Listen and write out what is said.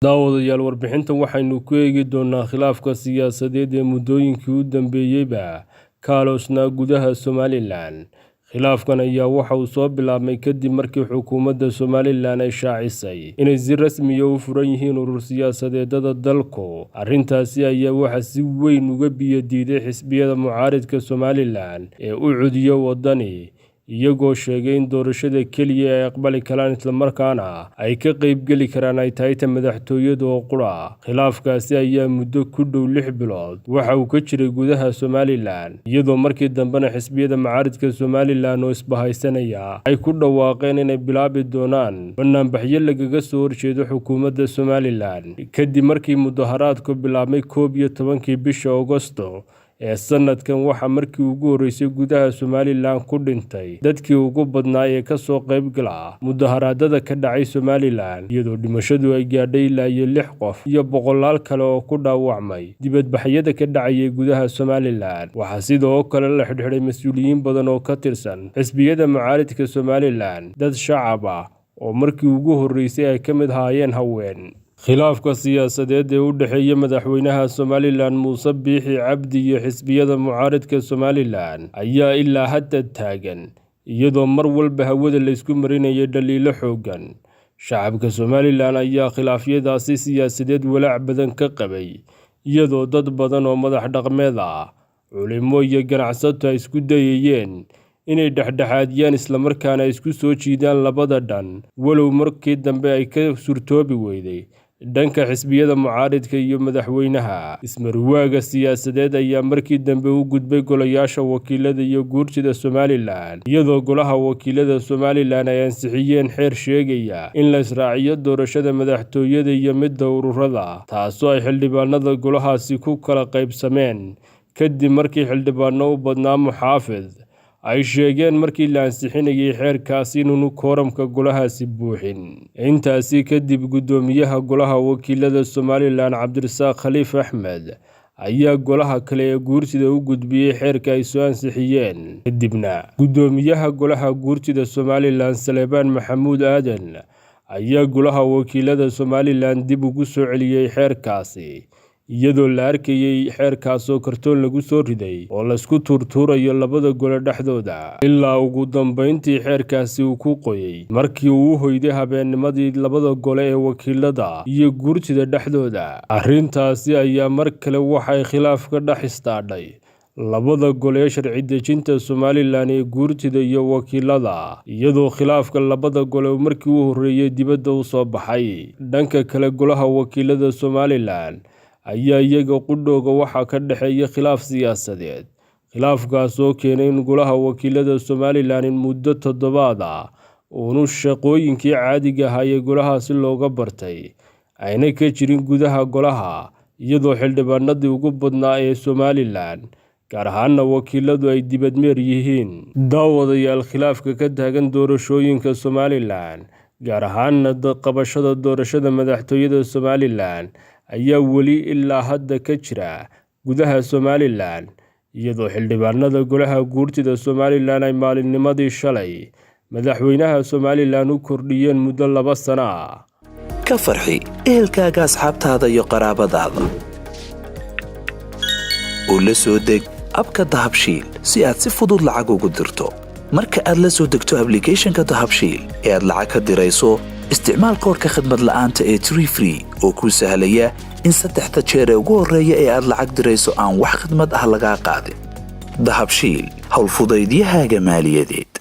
Daawadayaal, warbixintan waxaynu ku eegi doonaa khilaafka siyaasadeed ee muddooyinkii u dambeeyayba ka aloosnaa gudaha Somalilan. Khilaafkan ayaa waxa uu soo bilaabmay kadib markii xukuumadda Somalilan ay shaacisay inay si rasmi ah u furan yihiin urur siyaasadeedada dalku. Arrintaasi ayaa waxaa si weyn uga biyo diiday xisbiyada mucaaridka Somalilan ee u cudiya Waddani, iyagoo sheegay in doorashada keliya ay aqbali karaan islamarkaana ay ka qaybgeli karaan ay tahay ta madaxtooyada oo qura. Khilaafkaasi ayaa muddo ku dhow 6 bilood waxa uu ka jiray gudaha Somalilan, iyadoo markii dambena xisbiyada mucaaridka Somalilan oo isbahaysanaya ay ku dhawaaqeen inay bilaabi doonaan banaanbaxyo lagaga soo horjeedo xukuumadda Somalilan. Kadib markii mudaharaadku bilaabmay 11-kii bisha Agosto ee sanadkan, waxaa markii ugu horreysay gudaha Somalilan ku dhintay dadkii ugu badnaa ee ka soo qayb gala mudaharaadada ka dhacay Somalilan, iyadoo dhimashadu ay gaadhay ilaa iyo lix qof iyo boqolaal kale oo ku dhaawacmay dibadbaxyada ka dhacayay gudaha Somalilan. Waxaa sidoo kale la xidhxidhay mas'uuliyiin badan oo ka tirsan xisbiyada mucaaridka Somalilan, dad shacab ah oo markii ugu horreysay ay ka mid ahaayeen haween. Khilaafka siyaasadeed ee u dhexeeya madaxweynaha Somalilan Muuse Biixi Cabdi iyo xisbiyada mucaaridka Somalilan ayaa ilaa hadda taagan, iyadoo mar walba hawada laysku marinayay dhaliilo xooggan. Shacabka Somalilan ayaa khilaafyadaasi siyaasadeed walaac badan ka qabay, iyadoo dad badan oo madax dhaqameed ah, culimo iyo ganacsato ay isku dayayeen inay dhexdhexaadiyaan islamarkaana ay isku soo jiidaan labada dhan, walow markii dambe ay ka suurtoobi weyday dhanka xisbiyada mucaaridka iyo madaxweynaha. Ismarwaaga siyaasadeed ayaa markii dambe u gudbay golayaasha wakiilada iyo guurtida Somalilan, iyadoo golaha wakiilada Somalilan ay ansixiyeen xeer sheegaya in la israaciyo doorashada madaxtooyada iyo midda ururada, taasoo ay xildhibaanada golahaasi ku kala qaybsameen kadib markii xildhibaano u badnaa muxaafid ay sheegeen markii la ansixinayay xeerkaasi inuunu kooramka golahaasi buuxin. Intaasi kadib, guddoomiyaha golaha wakiilada Somalilan Cabdirasaaq Khaliif Axmed ayaa golaha kale ee guurtida u gudbiyey xeerka ay soo ansixiyeen. Kadibna guddoomiyaha golaha guurtida Somalilan Saleebaan Maxamuud Aadan ayaa golaha wakiilada Somalilan dib ugu soo celiyey xeerkaasi, iyadoo la arkayay xeerkaasoo kartoon lagu soo riday oo laysku tuurtuurayo labada gole dhexdooda, ilaa ugu dambeyntii xeerkaasi uu ku qoyay markii uu u hoyday habeennimadii labada gole ee wakiilada iyo guurtida dhexdooda. Arrintaasi ayaa mar kale waxay khilaaf ka dhex istaadhay labada gole ee sharci dejinta Somalilan ee guurtida iyo wakiilada, iyadoo khilaafka labada gole markii u horreeyay dibadda u soo baxay. Dhanka kale, golaha wakiilada Somalilan ayaa iyaga qudhooga waxaa ka dhexeeya khilaaf siyaasadeed, khilaafkaas oo keenay in golaha wakiilada Somalilan in muddo toddobaad ah uunu shaqooyinkii caadiga ahaa ee golahaasi looga bartay ayna ka jirin gudaha golaha, iyadoo xildhibaanadii ugu badnaa ee Somalilan, gaar ahaana wakiiladu, ay dibadmeer yihiin. Daawadayaal, khilaafka ka taagan doorashooyinka Somalilan, gaar ahaana qabashada doorashada madaxtooyada Somalilan, ayaa weli ilaa hadda ka jira gudaha Somalilan, iyadoo xildhibaanada golaha guurtida Somalilan ay maalinnimadii shalay madaxweynaha Somalilan u kordhiyeen muddo 2 sano ah. Ka farxi ehelkaaga, asxaabtaada iyo qaraabadaada oo la soo deg abka Dahabshiil si aad si fudud lacag ugu dirto. Marka aad la soo degto ablicathonka Dahabshiil ee aad lacag ka dirayso, isticmaal koodhka khadmad la'aanta ee tree free oo kuu sahlaya in saddexda jeer ee ugu horreeya ee aad lacag dirayso aan wax khidmad ah lagaa qaadin. Dahabshiil, howlfudaydiyahaaga maaliyadeed.